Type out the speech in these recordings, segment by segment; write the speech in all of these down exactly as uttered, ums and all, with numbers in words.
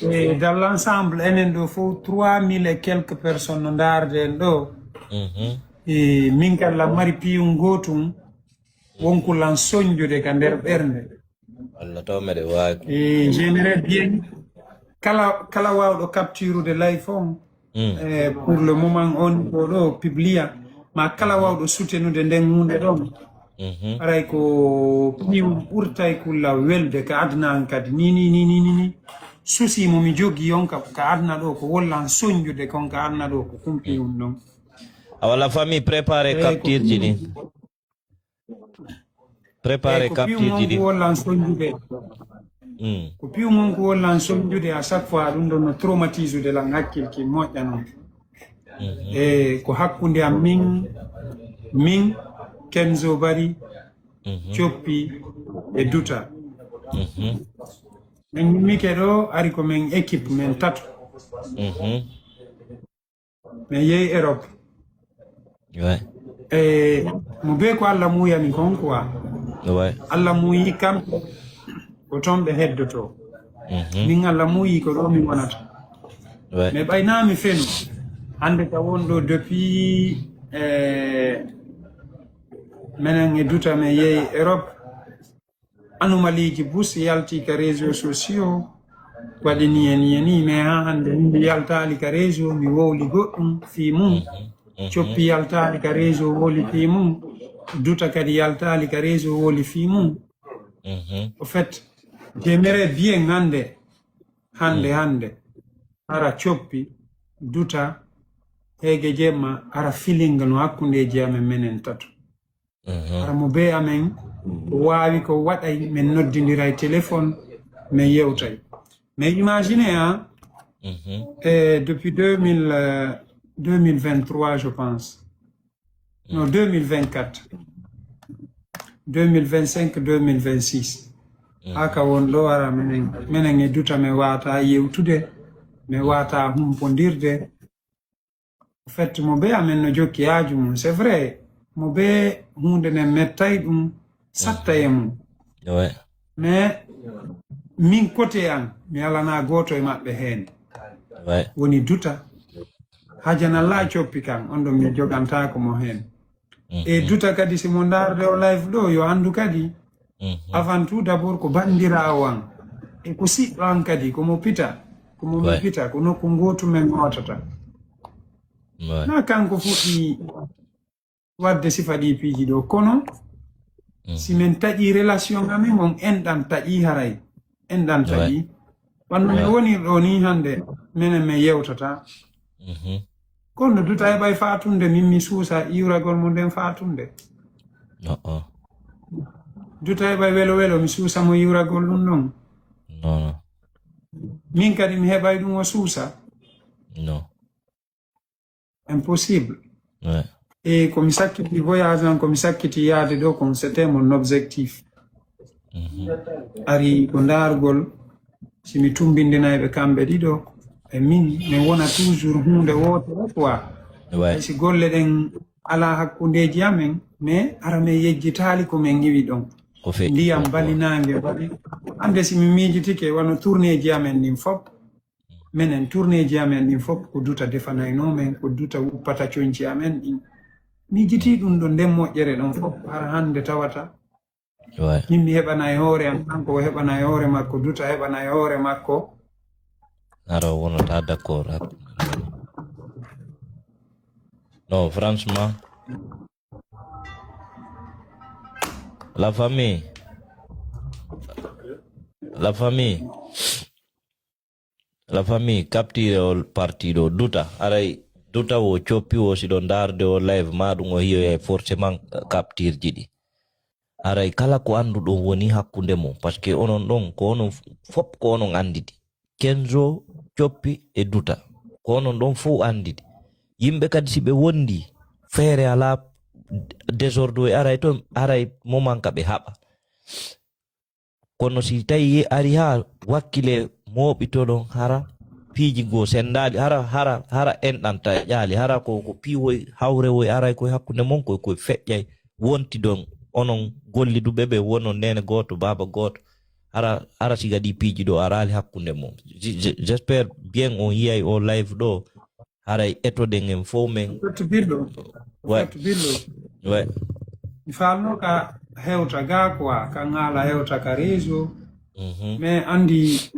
E dans l'ensemble, enen ɗo fof trois mille et quelques personnes no ndaarde en ɗo. E min kala mari piyum gootum, wonko lan soñjude ka nder ɓernde. Allah taw meɗe waawi. E j'aimerais bien kala kala waawɗo capturude live on. E pour le moment on ko ɗo publia ma kala waawɗo soutenude nden hunde ɗon. Aray ko piyum ɓurtay kulla welde ka adna an kadi ni ni ni ni ni ni. Susi mo mi jogi on ka ka adna ɗo ko wollan soñjude kon ka adna ɗo ko kumpiyum ɗon. Awa la famille préparé capture ji ɗi. Préparé Ko piyum capture ji on ɗi. Ko wollan soñjude. Ko piyum on ko wollan soñjude à chaque fois ɗum ɗon no traumatisude lan hakkilki moƴƴa non. E ko hakkunde am min min Kenzo Bari, Coppi e Duta. Min yimmike ɗo ari ko min équipe min tato. Min yehi Europe. Ouais. E mo be ko Allah muuyani kon quoi. Ouais. Allah muuyi kamɓe ko toon ɓe heddoto. Min Allah muuyi ko ɗo mi wonata. Ouais. Mais ɓay na mi fenu hannde ka won ɗo depuis e menen e Duta min yehi Europe. Anomalieji bus yalti ka réseau sociaux waɗi ni e ni e ni mais ha hannde min mi yaltaali ka réseau mi wowli goɗɗum fii mum. Coppi yaltaali ka réseau wowli fii mum. Duta kadi yaltaali ka réseau wowli fii mum. Au fait, j'aimerais bien hannde hannde hannde hara Coppi, Duta, Heege Jemma hara feeling no hakkundeeji amen menen tato. Hara mo be amen waawi ko waɗay men noddindiray téléphone men yewtay. Mais imaginez hein, eh, depuis deux mille, euh, deux mille vingt-trois je pense. Non, deux mille vingt-quatre. Deux mille vingt-cinq, deux mille vingt-six. Haka won ɗo ara menen menen e Duta mi wata yewtude, mi wata humpondirde. Au fait mo be amen no jokki haaju mum c'est vrai, mo be hunde nden mettay ɗum satta e mum. Ouais. Mais min côté an mi alana gooto e maɓɓe heen. Ouais. Woni Duta hajana la Coppi kan on ɗon mi jogantako mo heen. E Duta kadi si mo ndaarde o live ɗo yo anndu kadi avant tout d'abord ko banndiraawo an e ko siɗɗo an kadi ko mo pita, ko mo mi Ouais. Pita ko nokku ngootu men ngootata. Ouais. Na kanko fuɗɗi waɗde sifa ɗi piiji ɗo kono si min taƴi relation amen on enɗan taƴi haray enɗan taƴi. Wanno mi wonir ɗo ni hannde menen min yewtata. Kono Duta heɓay fatunde min mi suusa iwragol mo nden fatunde. Oh, oh. Duta heɓay welo welo mi suusa mo iwragol ɗum ɗon. Non, non. Min kadi mi heɓay ɗum o suusa. Non. Impossible. Ouais. E ko mi sakkiti voyage an ko mi sakkiti yaade ɗo kon c'était mon objectif. Ari ko ndaargol si mi tumbindinayɓe kamɓe ɗiɗo e min min wona toujours hunde wootere quoi. Ouais. Hay si golle ɗen ala hakkundeji amen mais ara min yejjitaali ko min iwi ɗon. Ko feƴƴi Ndiyam ko- bali nange bali hande si mi miijitike wano tourneji amen ɗin fop menen tourneji amen ɗin fop ko Duta defanayno men ko Duta wuppata conci amen ɗin. Miijiti ɗum ɗo nden moƴƴere ɗon fop hara hande tawata Ouais. min mi heɓana e hoore am kanko o heɓana e hoore makko Duta heɓana e hoore makko. Ara wonata d'accord ak- non, franchement, la famille, la famille, la famille capture o parti ɗo Duta aray Duta wo Coppi wo si ɗo ndaarde o live ma ɗum o hiyoyay forcément capture ji ɗi. Aray kala ko annduɗon woni hakkunde mum parce que onon ɗon ko onon fop ko onon anndidi. Kenzo, Coppi e Duta ko onon ɗon fof anndidi. Yimɓe kadi si ɓe wondi feere alaa, désordre e aray toon aray moment ka ɓe haɓa. Kono si tawi ari haa wakkile mooɓitoɗon hara piiji goo senndaali hara hara hara enɗan taƴaali hara ko ko piiwoy hawrewoy aray koye hakkunde mon koye koye feƴƴay wontidon onon golliduɓe ɓe wonon neene gooto baaba gooto. Hara, hara siga ɗi piiji ɗo araali hakkunde mum. J-, j-, j'espère bien on yiyay o live ɗo. Haray etoɗen en fof men. Fatu billo. Ouais. Fatu billo. Ouais. Mi falno ka hewta ga quoi, ka ŋaala hewta ka réseau. Mhm. Mais andi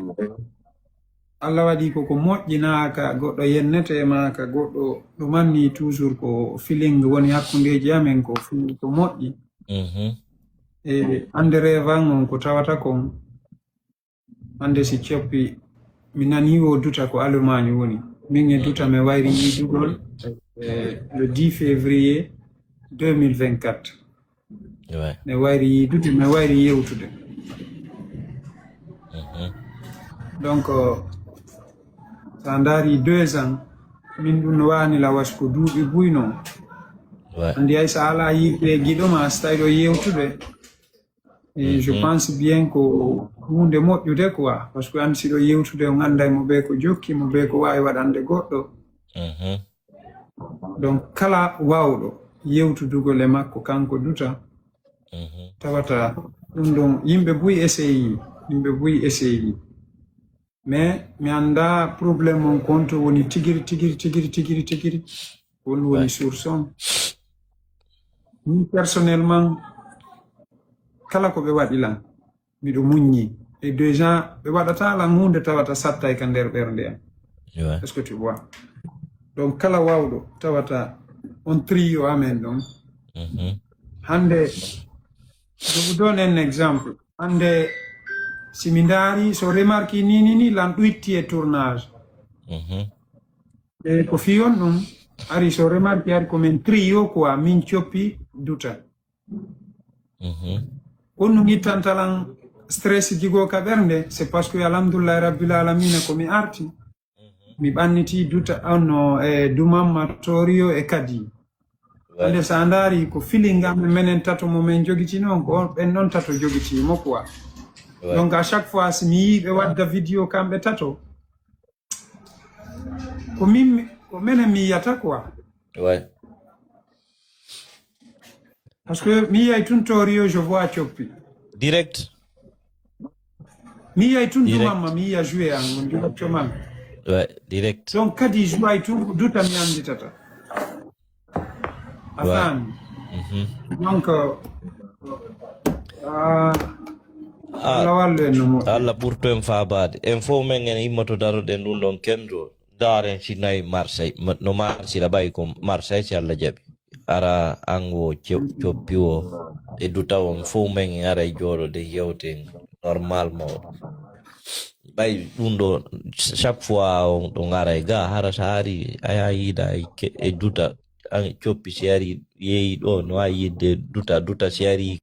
Allah waɗi ko ko moƴƴinaaka, goɗɗo yennete ma ka goɗɗo ɗumanni toujours ko feeling woni hakkundeji amen ko fu-, ko moƴƴi. Mhm. E ande revan on ko tawata kon. Hannde si coppi, mi nanii wo duta ko Allemagne woni. Min e duta mi wayri yiidugol, eh, le dix février deux mille vingt-quatre. Ouais. Mi wayri yiidude, mi wayri yewtude. Mhm. Donc, euh, so a ndaari deux ans, min ɗum no waani lawas ko duuɓi buy non. Ouais. Anndi hay so a alaa yiɗde e giɗo ma, so tawi ɗo yewtude, e je Mhm. pense bien ko huunde moƴƴude quoi, parce que an siɗo yewtude on annday mo ɓe ko jokki mo ɓe ko waawi waɗande goɗɗo. Mhm. Donc kala waawɗo yewtudugol e makko kanko duta, Mhm. tawata ɗum ɗon yimɓe buy essayi, yimɓe buy essayi. Mais mi annda problème on konto woni tigiri, tigiri, tigiri, tigiri, tigiri. Won woni Ouais. source on. Min personnellement, kala ko ɓe waɗi lan, miɗo muññi. Et déjà, ɓe waɗata lan huunde tawata sattay ka nder ɓernde am. Ouais. Est-ce que tu vois? Donc, kala waawɗo tawata on trio amen ɗon. Mhm. Hannde, je vous donne un exemple. Hannde, si mi ndaari, so remarque ni, ni, ni, lan ɗuitti e tournage. Mhm. E ko fiyon ɗum, ari so remarque ari ko min trio quoi, min coppi duta. Mhm. Ko ɗum ittantalan stress jigo ka ɓernde, c'est parce que alhamdulillahi rabbil alamina ko mi arti. Mhm. Mi ɓanniti duta, on no, e dumamma torio e kadi. Ouais. Hannde so a ndaari ko feeling am e menen tato mo min jogiti noon, ko on, ɓen noon tato jogiti mo quoi. Ouais. Donc à chaque fois, si mi yii ɓe wadda vidéo kamɓe tato, ko min, ko menen mi yiyata quoi. Ouais. Parce que mi yiyay tun torio, je vois coppi. Direct. Mi yiyay tun Direct. dumamma, mi yiya joué an, on joue coman. Ouais, direct. Donc kadi joué tun ko duta mi annditata. A Ouais. faami? Mhm. Donc, euh, ah, Ah, Allah wallu en no moƴƴi. Allah ɓurto en faabaade. En fof men en immoto daroɗen ɗum ɗon kenndo. Ndaaren si nayi Marseille, ma-, no Marseille ɓay ko Marseille si Allah jaɓi. Ara ango co-, coppi o e duta on fof men en ara e jooɗoɗen yewten normalement. Ɓay ɗum ɗo chaque fois on ɗo ngara e ga hara so ari a yiida e ke-, e duta an coppi si ari yeeyi ɗo no a yiide duta, duta si ari